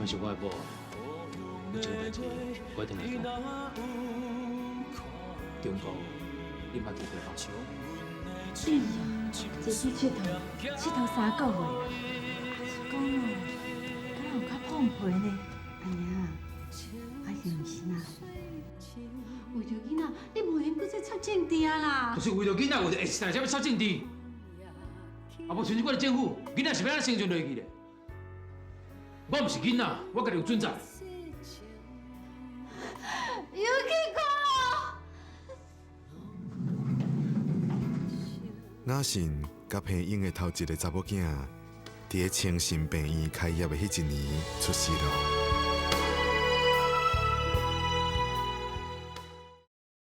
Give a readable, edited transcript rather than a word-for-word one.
這擺是我的某，有這個代誌我一定會講。中國，你莫記得哦。哎呀，這去𨑨迌，𨑨迌3個月啦，啊是講哦，敢若有較碰皮呢？阿娘，啊是毋是啦？為著囡仔，你袂用閣再插政治啊啦！就是為著囡仔，為著下一代才欲插政治。啊，無像這款的政府，囡仔是欲按怎生存落去咧？我毋是囡仔，我家己有準則。有去過。雅信佮彭英的頭一个查某囝，佇咧青神病院開業的彼一年出世了。